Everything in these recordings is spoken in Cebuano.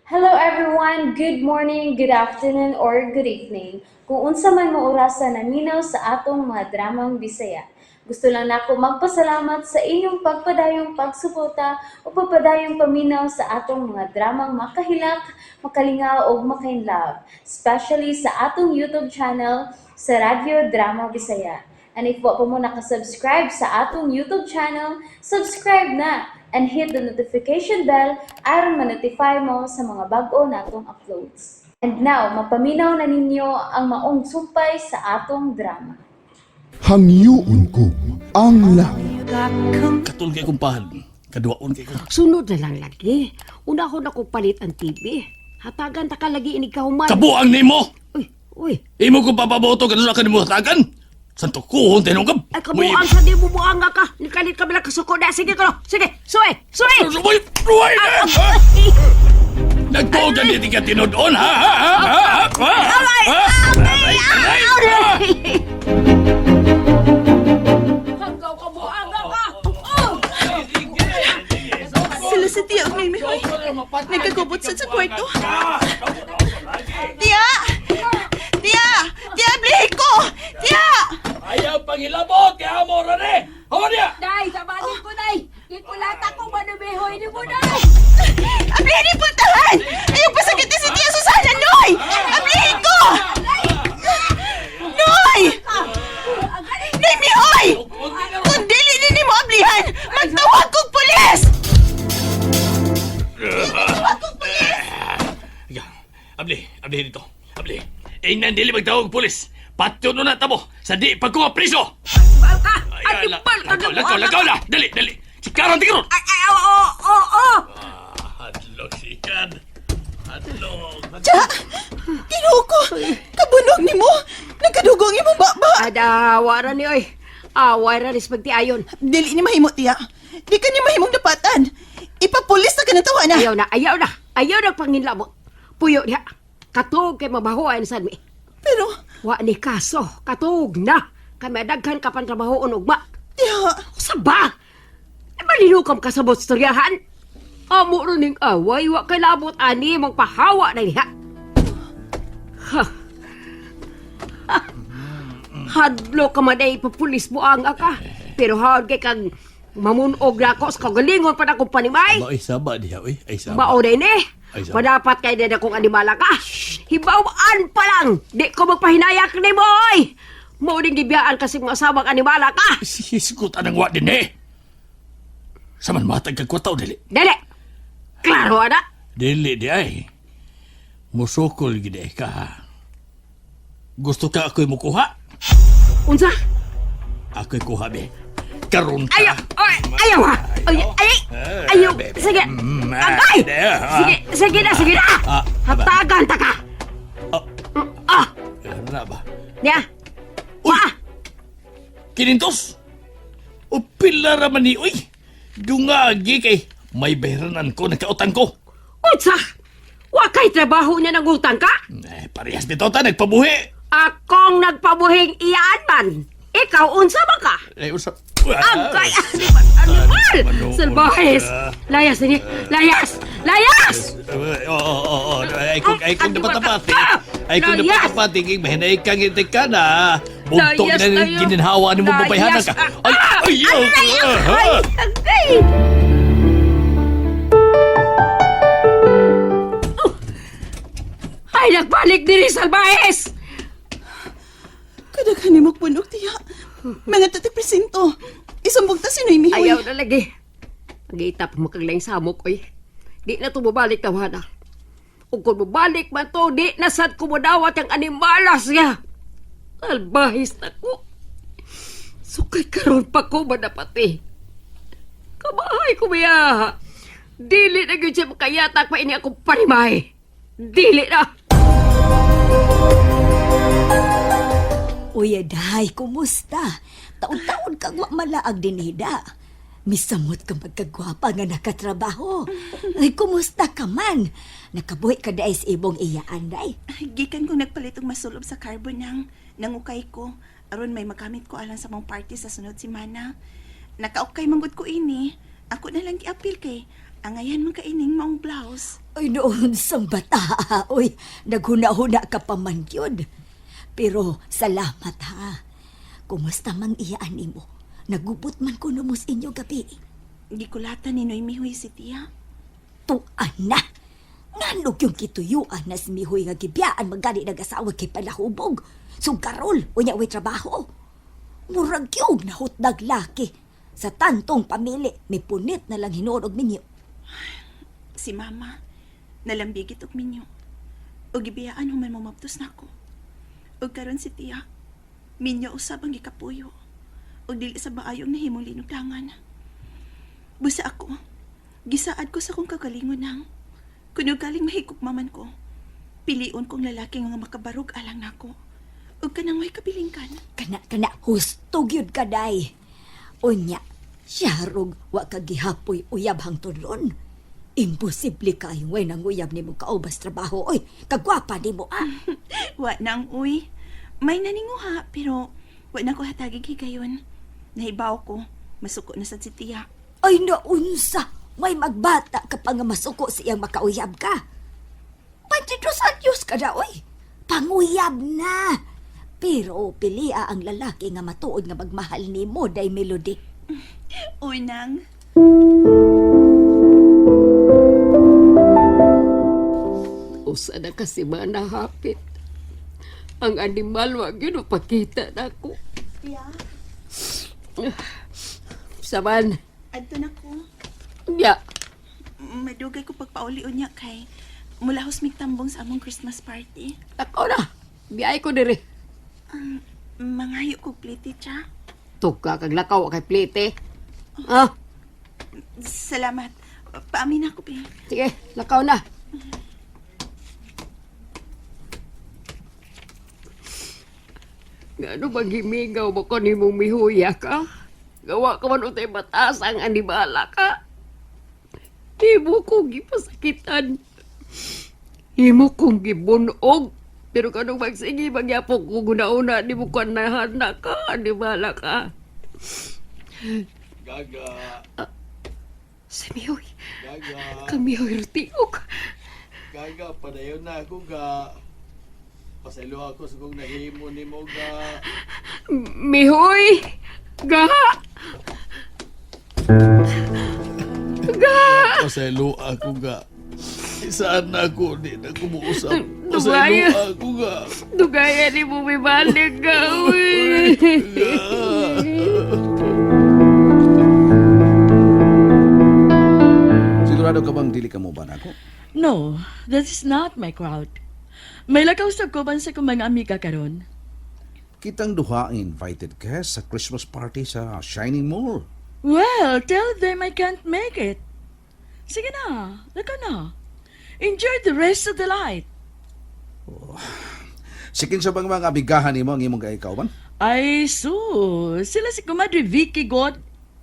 Hello everyone! Good morning, good afternoon, or good evening. Kung unsa man mo orasa naminaw sa atong mga dramang Bisaya. Gusto lang nako magpasalamat sa inyong pagpadayong pagsuporta o pagpadayong paminaw sa atong mga dramang makahilak, makalingaw ug makainlove, especially sa atong YouTube channel sa Radyo Drama Bisaya. And if wa pa mo nakasubscribe sa atong YouTube channel, subscribe na and hit the notification bell aron ma-notify mo sa mga bag-o natong uploads. And now, mapaminaw na ninyo ang maong sumpay sa atong drama. Hangyoon ko ang langit. Katul kay kong pahal. Kaduwaon kay kong. Sunod na lang lagi. Una ko na ko palit ang TV. Hatagan ta ka lagi inig kahuman. Kabuang nimo! Uy, uy. Imo ko papaboto ganun ka nimo hatagan. Santo kuhon tinungkab. Ay, kabuang sa di mo buang ka. Nikalit ka bilang kasuko na. Sige ko. Sige, suwe, suwe. Uy, uy, Nagtuog ka dito ka tinudon, ha? Ha? Ha? Ha? Ha? Aray! Ha? Aray! Aray! Aray! Hanggaw ka buang ka. Oh! Sila sa tiya og Mimi Hoy. Nagkagubot sad sa kwarto. Tiya! Tiya! Tiya, blihi ko! Tiya! Ayaw pangilabot, kaya mo rani! Hawa niya! Day, sabanin ko, day. Gikulata ko manubihoy ni mo, day. Ablihin ni puntahan! Ayaw pasakit ni si Tiya Susana, Noy! Ablihin ko! Noy! Noy, Mihoy! Kung dili ni mo ablihan, magtawag kog pulis! Magtawag kog pulis! Ya, abli, abli dito. Abli. Ingnan dili magtawag pulis. Patyo na tamo sa di pagkuha priso. Bal ka! Ay, Ay, bal ka! Lakaw, lakaw, lakaw na! Dali, dali! Sikaran, tikaron! Ay, ay, oo, oo, oo, oo. Hadlok, sikan. Hadlok. Tiya! Ginoo ko! Kabunog ni mo! Nagkadugo ang imong baba! Ada, wara ni oy. Away ra ris pagtiayon. Dili ni mahimo, tiya. Di ka ni mahimong dapatan. Ipapulis na ka ng tawa na. Ayaw na, ayaw na. Ayaw na panginlabot. Puyo diha. Katog kay mabahoan sad mi. Pero, Wa ni kaso, katog na. Kay madaghan ka pan trabahoon ugma. tiya, Usa ba? Ay, malinukam ka sa storyahan. Amo ro ning away, wa kay labot ani magpahawa na diha. Ha. Ha. Hadlo ka man ay papulis mo ang ka. Pero hawad kay kang mamunog na ako sa kagalingon pa na akong panimay. Ay, saba diha, uy. Ay, saba. Mao na ini. Ay, sama. Madapat kay na akong animala ka. Hibawaan pa lang. Di ko magpahinayak ni mo, oy. Mao ning gibiyaan kasi mga asawang animala ka. Sisgot anang wa din eh. Sa man matag kag kwataw, dili. Dili. Klaro ana. Dili di ay. Musukol gid ay ka. Ha. Gusto ka ako'y mukuha? Unsa? Ako'y kuha be. Karon ka. Ayaw. Oy, ayaw ha. Ay, ay, ayaw. Sige. Ah, Agay. di, ah. Sige, sige na, sige na. Ah, aba. Hatagan ta ka. Ah. Ah, Ano na ba? niya. Uy! Ah. Kinintos! O pila raman ni, uy! Dungagi kay may bayranan ko, nagkautang ko. Unsa? Wa kay trabaho niya nangutang ka? Eh, parehas bitaw ta, nagpabuhi. Akong nagpabuhing iyaan man. Ikaw unsa ba ka? Eh, usap. Agay! Animal! Animal! Manood Salbahes! ka. Layas ini! Layas! Layas! Oo, oo, oo. Ay, kung Animal dapat ka. tapati. Ay, kung dapat Layas! tapati, kay mahinay kang itik ka na. Bugtong Layas na tayo. gininhawa ni mo babayhanan Layas. ka. Ay, ay, Aray! ay, Ay! Agay! Oh. Ay, nagbalik diri, Salbahes! kadaghan ni magpunog, tiya. Mga tatig presinto. Isumbong ta si Noemi Hoy. Ayaw na lagi. Nagita pa makaglaing samok, oy. Di na to mabalik tawana. Ug kung mabalik man to, di na sad ko modawat ang animalas niya. Albahis na ko. Sukay karon pa ko manapati. Kabahay ko biya. Dili na gyud siya makayatak pa ini akong panimay. Dili na. Uy, aday, kumusta? Taon-taon kang wa malaag dinida. Misamot ka magkagwapa nga nakatrabaho. Ay, kumusta ka man? Nakabuhi ka dahil sa ibong iyaan, day. Ay, gikan kong nagpalit og masulob sa carbon nang nangukay ko. Aron may magamit ko alang sa mong party sa sunod semana. Nakaukay manggod ko ini. Ako na lang giapil kay angayan man kaining maong blouse. Ay, noon sang bata, oy, naghuna-huna ka pa man yun. Pero salamat ha. Kumusta mang iyaan nimo? Nagubot man ko numos inyo gabi. Gikulatan ni Noy Mihoy si tiya. Tuan na! Nanog yung kituyuan na si Mihoy nga gibiyaan magani nag-asawa kay palahubog. Sugarol, unya way trabaho. Murag yung nahutdag laki. Sa tantong pamili, may punit na lang hinuon og minyo. Si mama, nalambigit og minyo. Og gibiyaan human mo mabtos nako. Og karon si tiya, minyo usab ang gikapuyo. Og dili sa maayong nahimong linugdangan. Busa ako, gisaad ko sa kong kagalingon nang. Kuno galing mahigugma man ko. Pilion kong lalaki nga makabarog alang nako. Og kanang way kabilingkan. Kana, kana, husto gyud ka, day. Unya, siyarog, wa ka gihapoy uyab hangtod ron. Imposible kayong way nang uyab nimo kaubas trabaho. Oy, kagwapa nimo ah. Wa nang uy. May naninguha pero wa na ko hatagig higayon. Nahibaw ko, masuko na sad si tiya. Ay, naunsa! May magbata ka pa nga masuko sa iyang makauyab ka. 22 anyos ka na, oy! Panguyab na! Pero pilia ang lalaki nga matuod nga magmahal nimo, day Melody. Uy nang, Usa na kasi manahapit. Ang animal wa gyud pakita nako. Tiya, Saman, adto na ko. nya, Madugay ko pagpauli unya kay mulahos mig tambong sa among Christmas party. lakaw na. Biyay ko diri. Mangayo kog plite, tiya. Tuka kag lakaw kay plite. Ah, Salamat. Paamin ako, be. sige, lakaw na. Ngano bang himingaw mo ko nimong mihuya ka? Gawa ka man utay batas ang animala ka. Himo kong gipasakitan. Himo kong gibunog. Pero kanong magsige, magyapok ko guna-una, di mo ko nahana ka, animala ka. Gaga, Si Mihoy, gaga, kami hoy rutiok. gaga, padayon na ako ga. Pasaylo ako sa kong nahimo nimo ga. Mihoy! Ga! Ga! Pasaylo ako ga. Saan na ako, di na kumuusap. Dumayo. Pasaylo ako ga. Dugaya ni mo may balik ka, uy. Sigurado ka bang dili ka mo ba nako? No, that is not my crowd. May lakaw sa kuban sa kong mga amiga karon. Kitang duha ang invited guest sa Christmas party sa Shining Mall. Well, tell them I can't make it. Sige na, lakaw na. Enjoy the rest of the light. Sikin sa bang mga amigahan nimo ang imong kauban? Ay, so, sila si Kumadre Vicky God.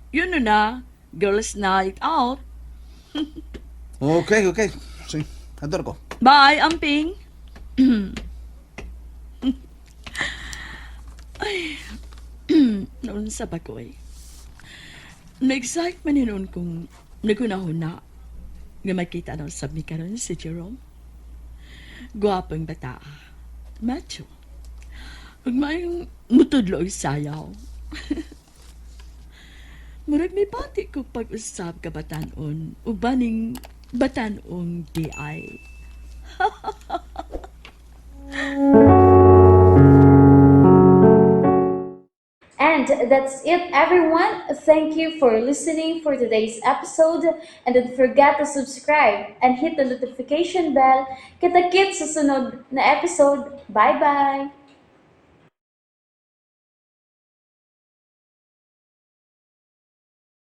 Yun na, girls night out. Okay, okay. Sige, ador ko. Bye, amping. Ay, noon sa bakoy. Na-excite man yun kung nagunahon na nga makita na sab mi karon si Jerome. Gwapong bata. Macho. Ug maayong mutudlo og sayaw. Murag may pati ko pag-usab ka batanon, ubaning batanong di ay. And that's it, everyone. Thank you for listening for today's episode. And don't forget to subscribe and hit the notification bell. Kita-kits sa sunod na episode. Bye-bye!